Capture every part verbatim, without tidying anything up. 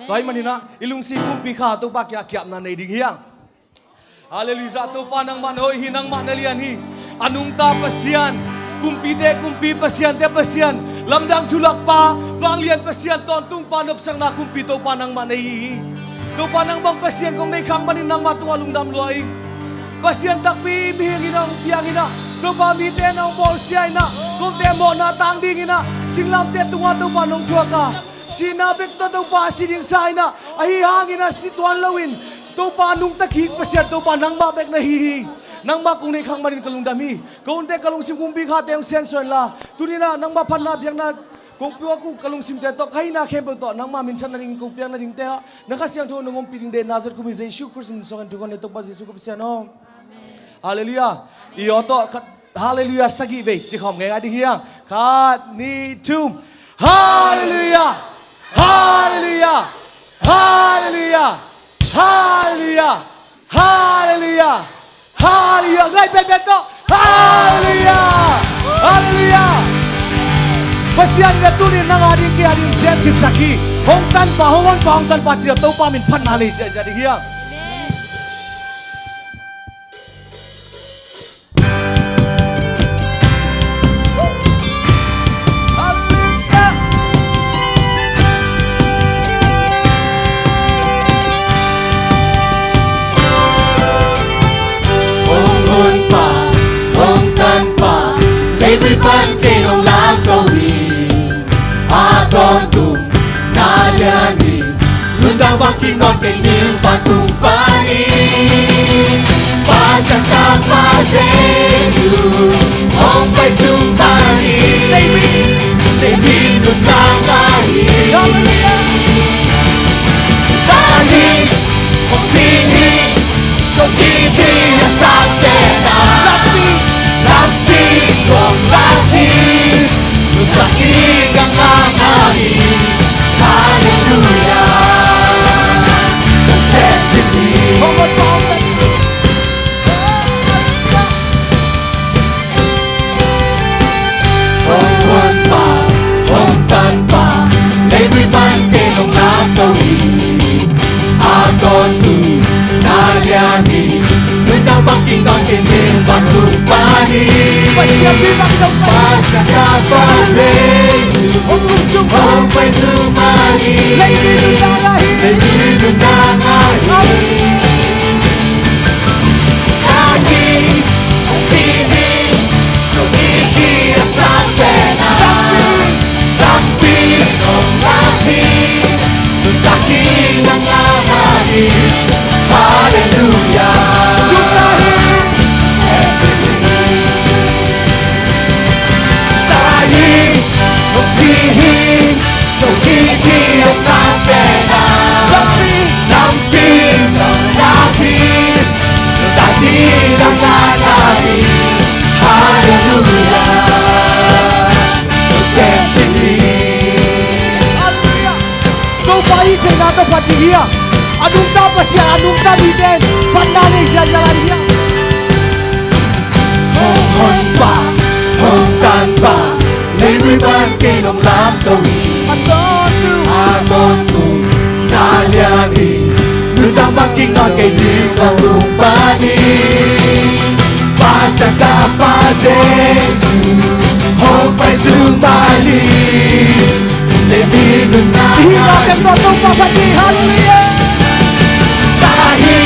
Tua ahih manin ah i lungsim kumpi kha Topa kiang ah ki-apna nei ding hi hang. Halleluiah. Topa nangmah na hoih hi, nangmah na lian hi. A nungta Pasian, kumpite kumpi, pasiante Pasian, lamdang thulakpa, vanglian Pasian, tawntungpa, nopsakna kumpi Topa nangmah na hi hi. Topa nang bang Pasian kong neih khak manin nangmah tungah lungdam lua ing. Pasian takpi mihing in ah hong piang in ah, Topa mite in ah hong bawlsia in ah, kote mawhna tang ding in ah singlamteh tungah Topa nong thuak a, sihna bek tawh Topa a si ding sa in ah, ahi hangin ah si tuan loin Topa nungta kik Pasian Topa nangmah bek na hi hi. Nangmah kong neih khak manin ka lungdam hi. Ka hunte ka lungsim kumpi khate hong siansuah inla, tuni in ah nangmah phatna biakna kong puak uh ka lungsimte tawh, ka hihna khempeuh tawh nangmah minthan nading kong piak nadingte ah na Kha Siangtho nong ompih ding deih Nazareth khua mi Jesu Khrist min suangin thu kong ngen, Topa Jesu Khrist Pasian aw. Halleluiah. I aw tawh khat, halleluiah sagih vei ci khawm ngeingai ding hi hang. Khat, nih, thum. Halleluiah. Halleluiah. Halleluiah. Halleluiah. Halleluiah. Halleluiah. Ngai penpen tawh. Halleluiah. Halleluiah. Pasian in ah tuni in nang a ding kei a ding sem khitsak hi. Hong tanpa, hong honpa, hong tanpa ci-a Topa min phatna nei ziahziah ding hi hang. Hong honpa, hong tanpa, leivui pan kei nong lamto hi. A tawntung na lian hi. Nuntak bangkim nawn kei ning vantung pan hi. Pasian tapa Jesu hong pai sung pan hi. Leimi, leimi nuntak na hi. Tahi hong sing hi. Tua kiki a sang pen a lampi, lampi hong lak hi. Nuntak hi, nuntak na hi. Halleluiah. Hong sem khin hi. Hong honpa, hong tanpa, leivui pan kei nong lamto hi. A tawntung na lian hi. Nuntak bangkim nawn kei ning vantung pan hi. Pasian tapa Jesu hong pai sung pan hi. Leimi nuntak na hi. Halleluiah. Tahi hong sing hi. Tua kiki a sang pen a lampi, lampi hong lak hi. Nuntak hi, nuntak na hi. Halleluiah. Hong sem khin hi. Halleluiah. Topa i theihna tawh phat ding hi a, a nungta Pasian, a nungta mite in phatna nei ziahziah lai ding hi a. Hong honpa, hong tanpa, leivui pan kei nong lamto hi. A tawntung, a tawntung na lian hi. Nuntak bangkim nawn kei ning vantung pan hi. Pasian tapa Jesu hong pai sung pan hi. Leimi nuntak na hi. Hih na teng tawh Topa phat ni. Halleluiah. Tahi,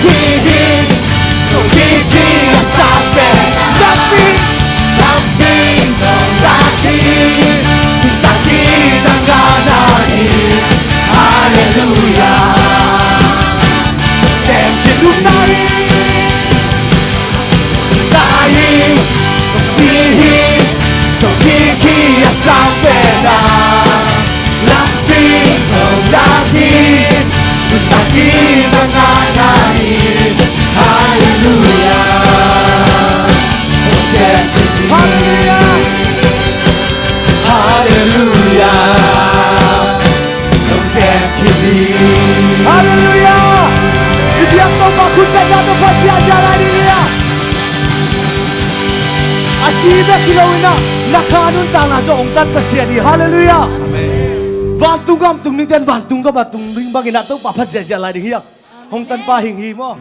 tahi, kiki a sang pen lampi, lampi hong lak hi. Nuntak hi, nuntak na hi. Halleluiah. Sem khin lum na hi. Tahi hong sing hi. Tua kiki a sang pen a lampi hong lak hi. Nuntak hi, nuntak na hi. Halleluiah. Hong sem khin hi. Halleluiah. Halleluiah. Hong sem khin hi. Halleluiah. I biak Topa khut beng na Topa ziahziah lai ding hi a. A si bek hi lo in a, na kha nuntakna zong hong tan Pasian hi. Halleluiah. Amen. Vantung gam tung dingte in vantung gam a tung ding bangin ah Topa phat ziahziah lai ding hi hang. Hong tanpa hing hi maw.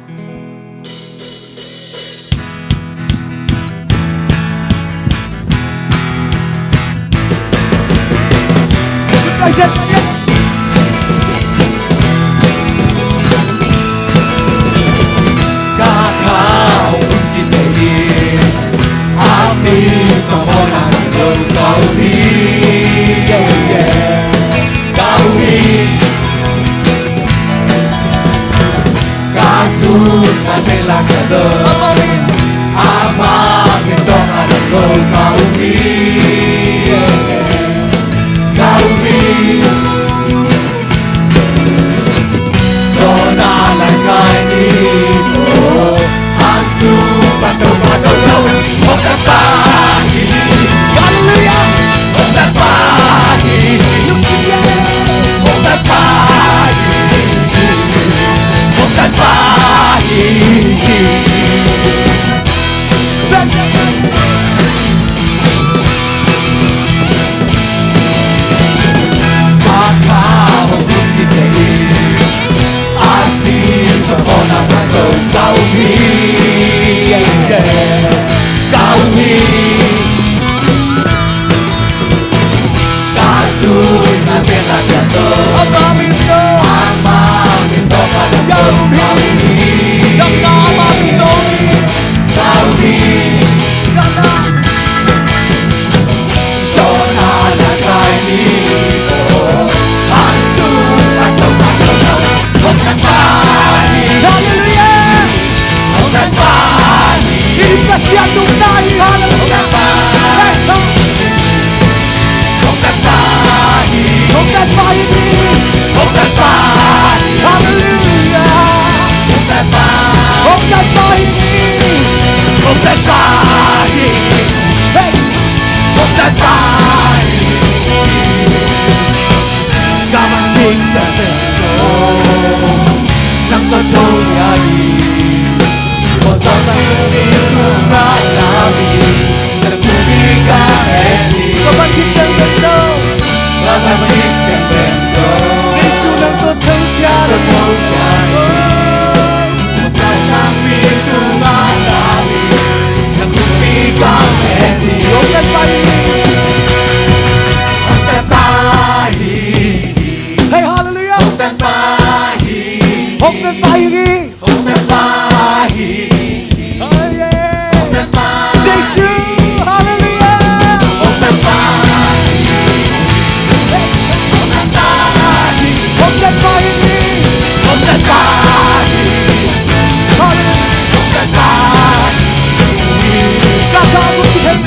Ka kha hong ci thei hi. A si ka mawhna ka zo ka uh hi. Yeah, yeah. Ka uh hi. Ka zun ka tela ka zo. Amah min tawh ka zo ka uh hi. Ka uh hi. Sona la kai ni ko. Hansu pato pato to. Hong tanpa hi. Hallelujah. Hong tanpa hi. Hong tanpa hi. Hong tanpa hi. Hallelujah. Hong tanpa hi. Pasian nungta hi. Hallelujah. Hong tanpa hi. Hong tanpa hi. Hong tanpa hi. Hallelujah. Hong tanpa hi. Hong tanpa hi. Hong tanpa hi. Hey. Hong tanpa hi. Ka man kik teng teng sawm, nang tawh thokik hi. Kong sawltak mi tungah na mi, na kumpi ka en hi. Ka man kik teng teng sawm, ka man kik teng teng sawm, Jesu nang tawh thokik hi. Kong sawltak mi tungah na mi, na kumpi ka en hi. Hong tanpa hi. Hong tanpa hi. Hey, hallelujah. Hong tanpa hi. Hong tanpa hi. Hong tanpa hi. Oh, yeah. Hong tanpa hi. Jesu, hallelujah. Hong tanpa hi. Hey, hong tanpa hi. Hong tanpa hi. Hong tanpa hi. Hallelujah. Hong tanpa hi. Ka ka bu ti hen.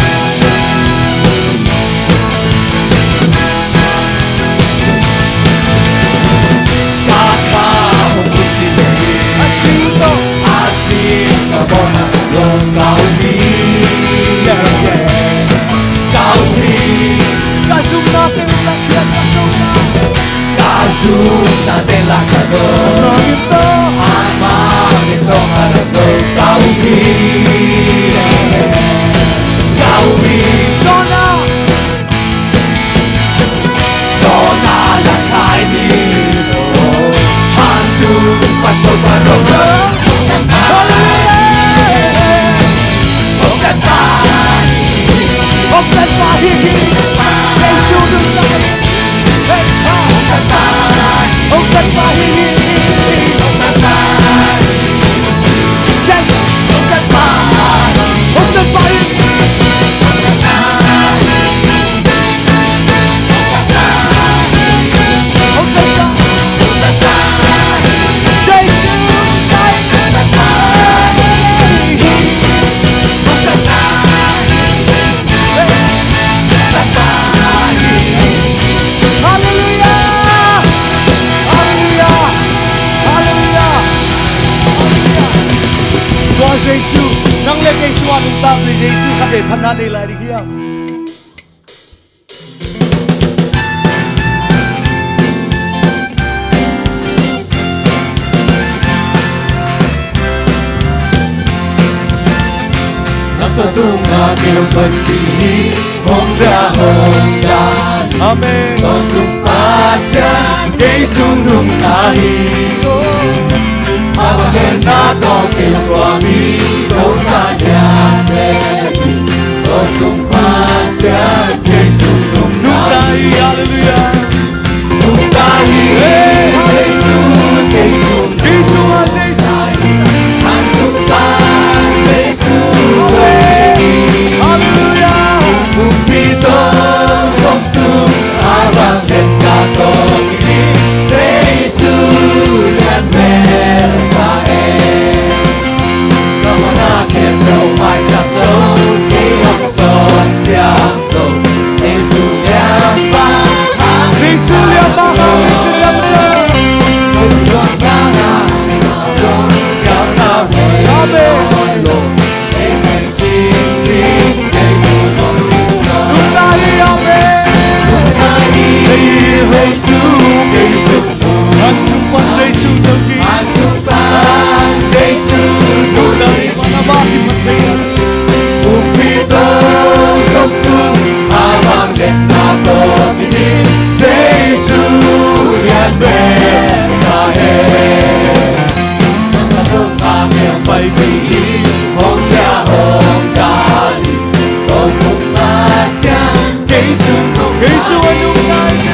Hallelujah! Hallelujah! Hallelujah! Hallelujah! Tua Jesu, nang le kei sungah nuntakpih Jesu khat vei phatna nei lai ding hi hang. Amen. Pasian kei sung nungta hi. Ama hehna tawh kei hong tuam hi. Nungta lian ve hi. Tawntung Pasian kei sung nungta hi. Halleluiah. Nungta hi. Jesu kei sung, kei sung ah Jesu. Amen. Halleluiah. Pumpi tawh hong tung a bang lianna tawh kidim Jesu lian bel ta hen. Ka muanna khempeuh maisak zo, kei hong sawn siang zo. Jesu lian bang hang, Jesu lian bang hang, Jesu lian bang hang. Amen. Nungta hi, amen. Jesu, Jesu. An sung pan Jesu tawh ki. An sung pan Jesu tawh ki. Nungta hi, mana ba ki pan Jesu. Pumpi tawh hong tung a bang lianna tawh kidim Jesu lian bel ta hen. Kei sung a nungta hi.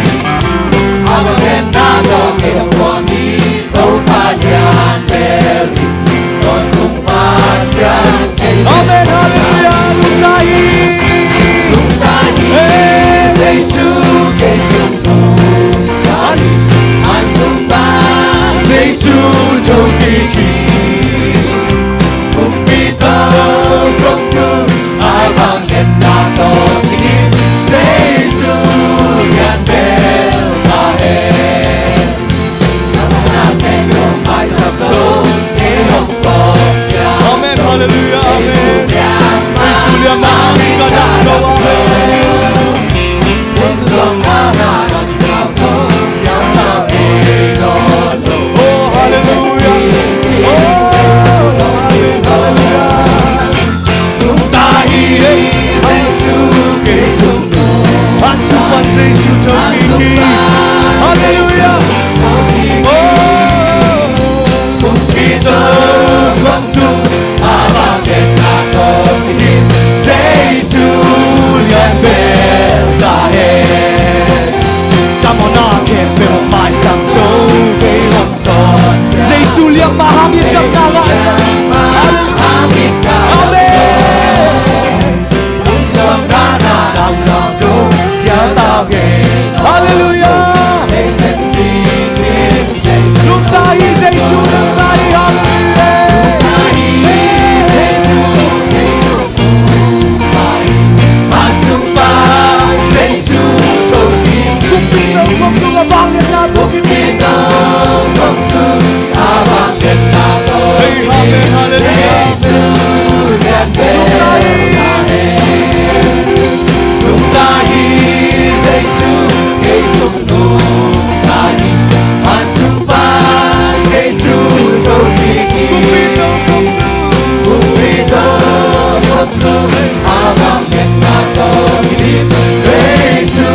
Amen, halleluiah, nungta hi. Hey. Jesu, Jesu, Jesu, Jesu, Jesu, Jesu, Amen, halleluiah, amen. Jesu lian bang hang, ka dam zo, amen. Oh, halleluiah. Oh, amen, halleluiah. Nungta hi, Jesu, Jesu. An sung pan Jesu tawh ki. Halleluiah. Oh. Pumpi tawh hong tung a bang lianna tawh kidim Jesu lian bel ta hen. Ka muanna khempeuh maisak zo, kei hong sawn. Jesu lian bang hang, it gam na ngah zo. Halleluiah. Amen. Halleluiah. Nungta hi Jesu, nungta hi, halleluiah. Pumpi tawh hong tung a bang lianna tawh kidim. Hey, amen, halleluiah. Nungta hi. Nungta hi, Jesu, Jesu, nungta hi. An sung pan Jesu tawh ki. Pumpi tawh hong tung. Pumpi tawh hong tung. Abang lianna tawh kidim Jesu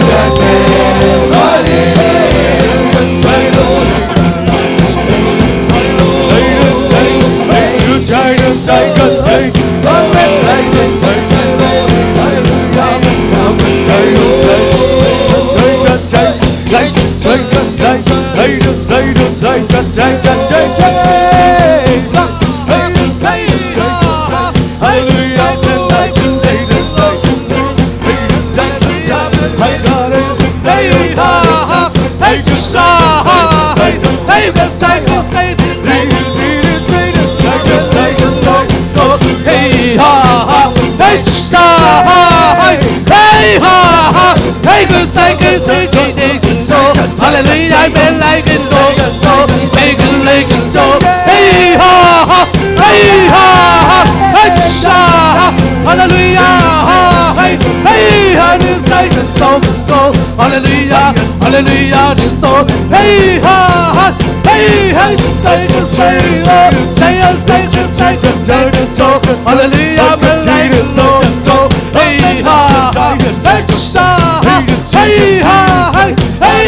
lian bel ta hen. Hallelujah, amen, like it so, so, make it like it so. Hey ha ha, hey ha ha, hey sha ha. Hallelujah, ha, hey, hey ha, this like it so, so. Hallelujah, hallelujah, this so. Hey ha ha, hey, hey, this like it so, so. Say yes, say yes, say yes, say yes, so. Hallelujah, amen, like it so, so. Hey ha ha, hey sha ha, hey ha ha. Hey,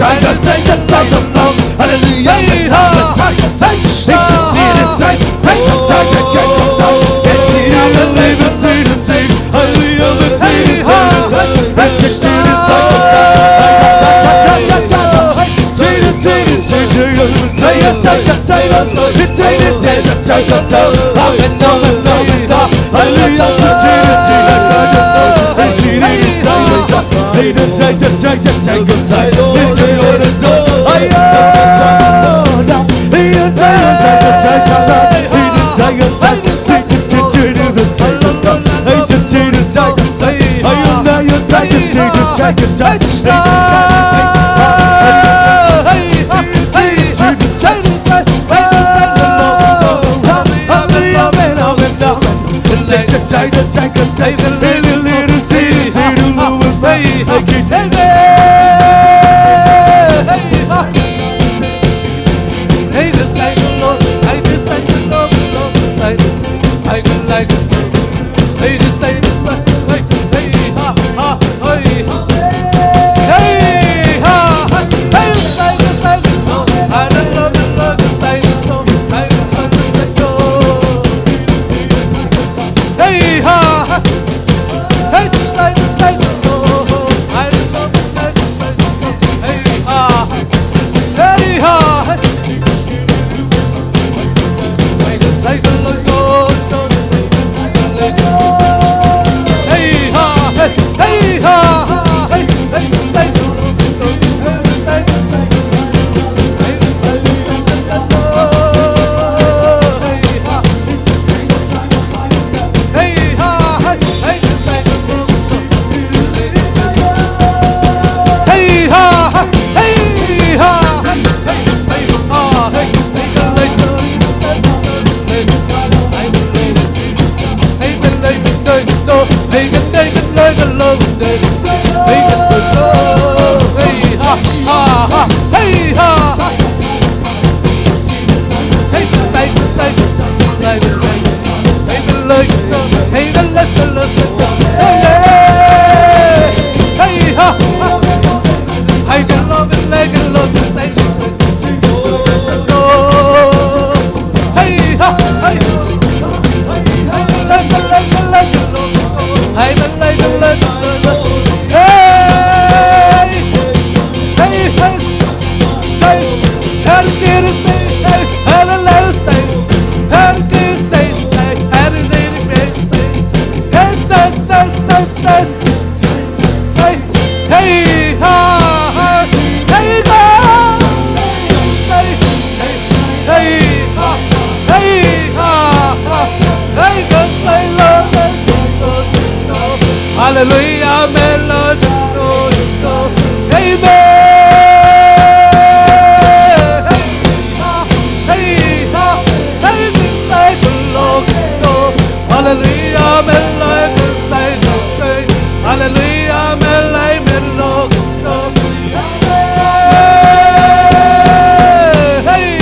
Hallelujah, amen, Lord. Amen. Hallelujah, amen, Lord. Hallelujah, amen, Lord. Hey,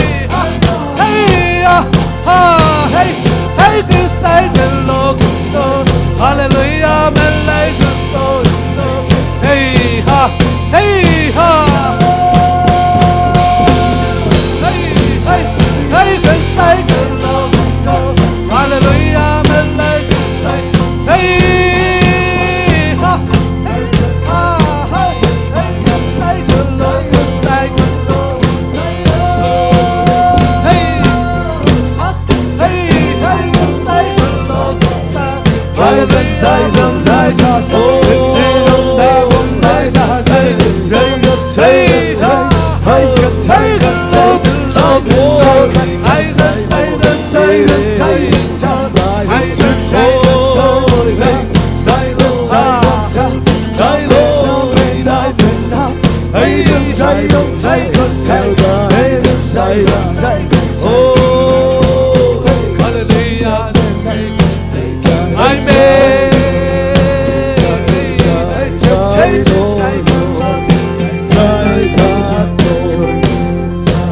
hey, ah, ah, hey, hey, this side the Lord. Hallelujah, amen, like the soul. Amen.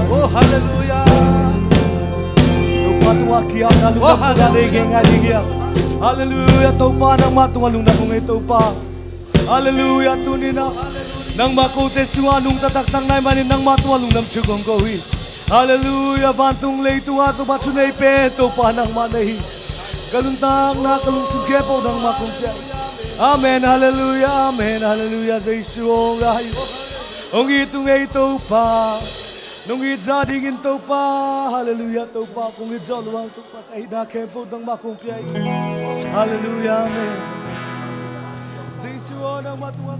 Oh, hallelujah. Topa tungah kiang a lungdam, oh, hallelujah. Hallelujah. Topa nangmah tungah lungdam ung ei Topa. Hallelujah. Tuni-in ah nangmah kote sungah nungta taktak na ahih manin nangmah tungah lungdam ci kong ko hi. Hallelujah. Vantung leitung ah Topa thunei pen Topa nangmah na hi. Ka nuntakna ka lungsim khempeuh nangmah kong pia hi. Amen. Hallelujah. Amen. Hallelujah. Jesu hong it ung ei Topa. Nong it zah dingin Topa. Hallelujah. Topa kong it zawh loh hang Topa ka itna khempeuh nangmah kong pia hi. Hallelujah. Amen. Jesu aw nangmah tungah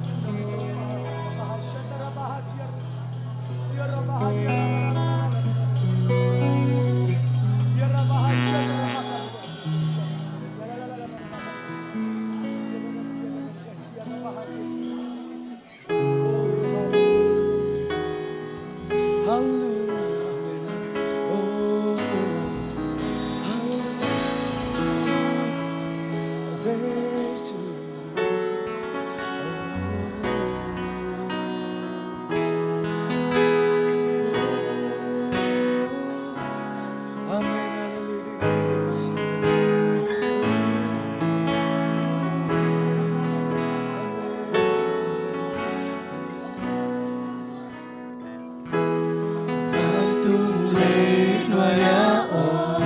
Vantung leinuai-ah om,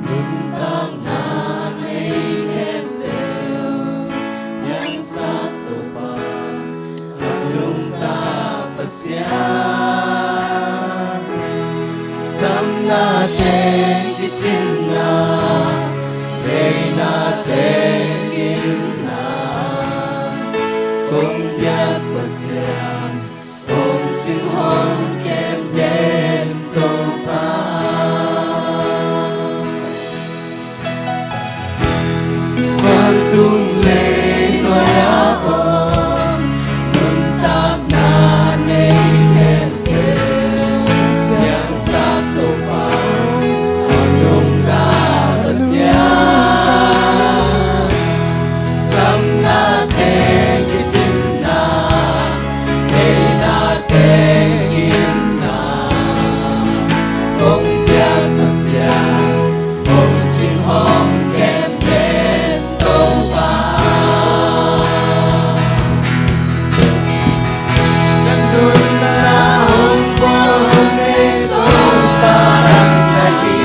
nuntakna nei khempeuh piangsak Topa, a nungta Pasian. Samna teng kicimna, theihna teng gimna, kong piak Pasian, hong cing hong kem den Topa. Vantung leinuai-ah om, nuntakna nei khempeuh piangsak Topa, a nungta Pasian. Samna teng kicimna, theihna teng gimna, kong piak Pasian, hong cing hong kem den Topa. Ka nunna hong pom nei Topa na hi.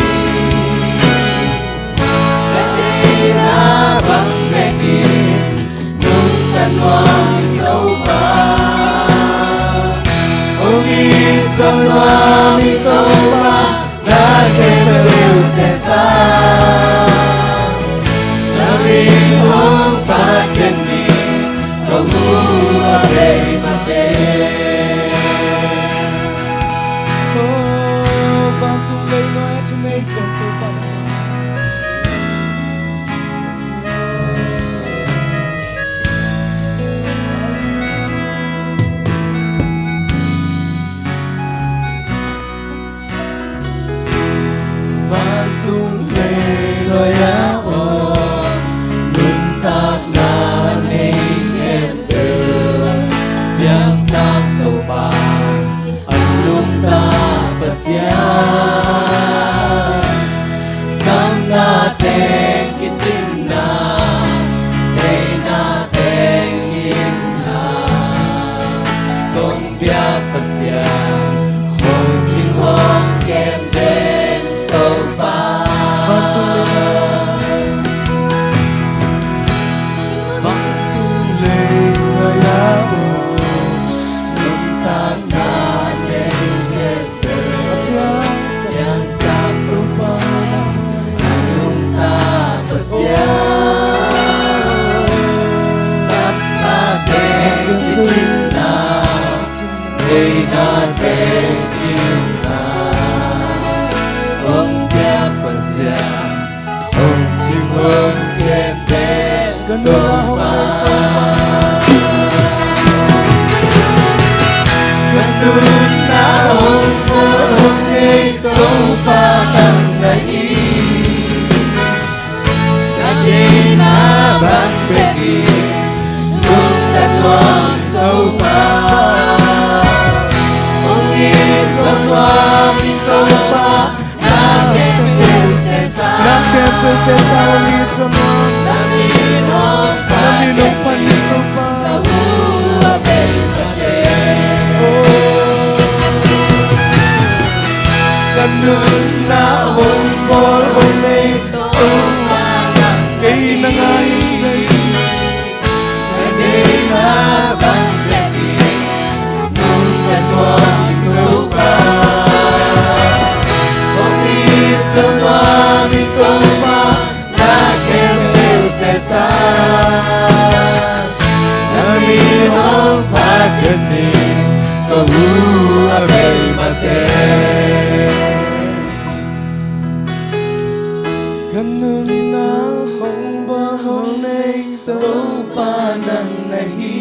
Ka deihna bang bek in nungta nuam ing Topa. Hong it zawh nuam ing Topa, na khempeuh teh sang. Na min hong phat ken ni, kong mu a bei mah teh. Oh, vantung leinuai-ah thunei pen Topa. Vantung leinuai-ah om, nuntakna nei khempeuh piangsak Topa, a nungta Pasian. Samna teng kicimna, theihna teng gimna, kong piak Pasian, hong cing hong kem den Topa. Vantung leinuai-ah om, nuntakna nei khempeuh piangsak Topa, a nungta Pasian. Samna teng kicimna, theihna teng gimna, kong piak Pasian, hong cing hong kem den Topa. Nunna hong bawl hong nei Topa nang na hi. Na deihna bang bekin nungta nuam Topa. Hong it zo nuam ing Topa. Na khempeuhte sang, na khempeuhte sang hong it zo nuam. Na min hong phat, na min hong phat ning Topa. Ka hu a bei mate. Oh. Ka nunna hong bawl hong nei Topa nang, kei na ngai ing. Na deihna bang bekin nungta nuam ing Topa. Hong it zo nuam ing Topa. Na khempeuhte sang, na min hong phat den ning, ka hu a bei mate. Ka nunna hong bawl hong nei Topa nang na hi.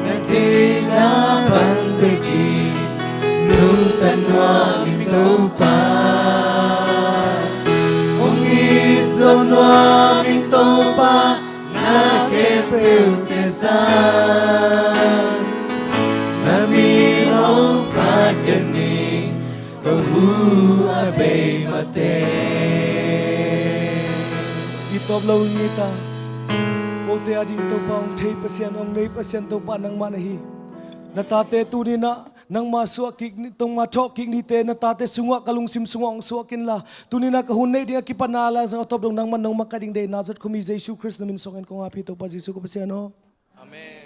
Na deihna bang bekin nungta nuam ing Topa. Hong it zo nuam ing Topa. Na khempeuhte sang, na min hong phat den ning, ka hu a bei mate. I tawp lo hi ta. Kote ading Topa hong thei Pasian, hong nei Pasian Topa nangmah na hi. Na tate tuni-in ah nangmah suah kik ni, nangmah thawh kik nite, na tate sungah, ka lungsim sungah hong suak inla, tuni-in ah ka hun neih ding a kipatna a laizang a tawp dong nangman nong makaih ding deihna zat khuami Jesu Khrist na min suangin kong ap hi Topa Jesu ka Pasian aw. Amen.